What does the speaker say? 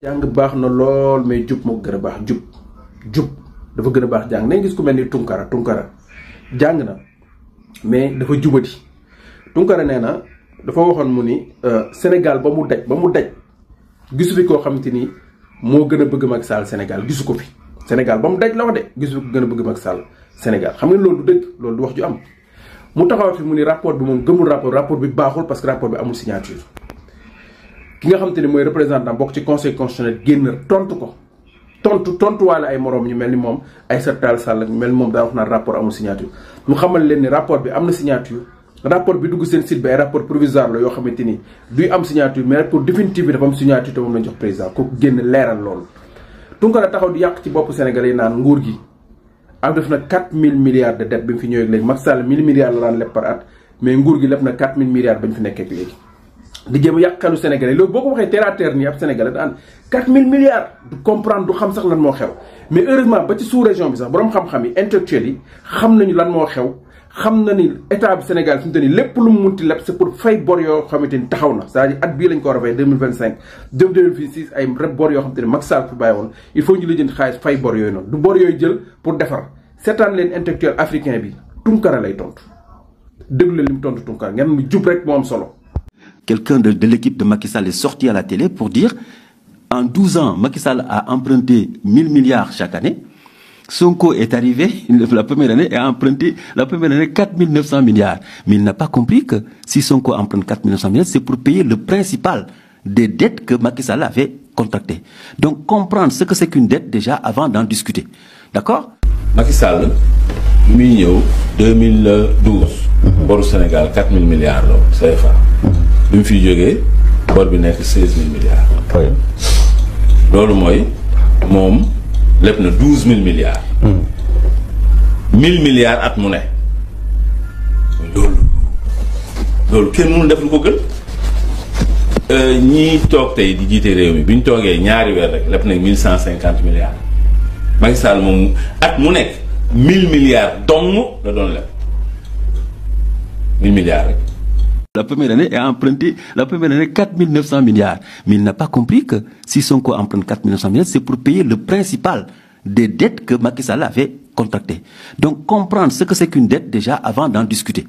jàng baax na lool mais jub moo gën a baax jub dafa gën a baax jàng nañ gis ku mel ni Tunkara jàng na mais dafa jubati. Tunkara nee na dafa waxoon mu ni Sénégal ba mu daj gisu fi koo xamante ni moo gën a bëgg Macky Sall Sénégal gisu ko fi. Sénégal ba mu daj la wax de gisu fi ko gën a bëgg Macky Sall Sénégal xam nga loolu du dëgg loolu du wax ju am mu taxaw fi mu ni rapport bi moom gëmul rapport bi baaxul parce que rapport bi amul signature. ki nga xamante ni mooy représentant bokk ci conseil constitutionnel génn tontuwaale ay moroom ñu mel ni moom Aïssata Tall Sall ñu mel ni moom daa wax naan rapport amul signature mu xamal leen ni rapport bi am na signature. rapport bi dugg seen site bi ay rapport provisoire la yoo xamante ni duy am signature mais rapport définitif bi dafa am signature te moom lañ jox président kooku génn leeral loolu. Tunkara taxaw di yàq ci bopp Sénégalais yi naan nguur gi am def na 4000 milliards de dette bi mu fi ñëwee léegi Macky Sall 1000 milliards la daan leb par at mais nguur gi leb na 4000 milliards ba ñu fi nekkee léegi. di jéem a yàq xelu Sénégalais loolu boo ko waxee terre à terre nii ab Sénégalais daan 4000 milliards du comprendre du xam sax lan moo xew mais heureusement ba ci sous région bi sax borom xam-xam yi intellectuels yi xam nañu lan moo xew. xam na ni état bi Sénégal fi mu toll nii lépp lu mu munti leb c'est pour fay bor yoo xamante ni taxaw na c'est-à-dire at bii lañ ko war a fay 2025 2026 ay bor yoo xamante ni Macky Sall fi bàyyi woon il faut ñu lijjanti xaalis fay bor yooyu noonu du bor yooyu jël pour defar seetaan leen intellectuel africain bi Tunkara lay tontu déglu leen li mu tontu Tunkara ngeen mu jub rek moo am solo. Quelqu'un de l'équipe de Macky Sall est sorti à la télé pour dire en 12 ans Macky Sall a emprunté 1000 milliards chaque année. Sonko est arrivé la première année et a emprunté la première année 4900 milliards. Mais il n'a pas compris que si Sonko emprunte 4900 milliards, c'est pour payer le principal des dettes que Macky Sall avait contractées. Donc comprendre ce que c'est qu'une dette déjà avant d'en discuter. D'accord? Macky Sall, mi ñëw 2012. boru Sénégal 4000 milliards la CFA. bi mu fiy jógee bor bi nekk 16000 milliards. Oui. loolu mooy moom. lépp na 12000 milliards. 1000 milliards at mu ne. loolu kenn mënul def lu ko gën. ñii toog tey di jiite réew mi bi ñu toogee ñaari weer rek lépp nag 1150 milliards. Macky Sall moom at mu nekk 1000 milliards dong la doon lépp 1000 milliards rek. La première année a emprunté la première année 4900 milliards. Mais il n'a pas compris que si Sonko emprunte 4900 milliards, c'est pour payer le principal des dettes que Macky Sall avait contractées. Donc comprendre ce que c'est qu'une dette déjà avant d'en discuter.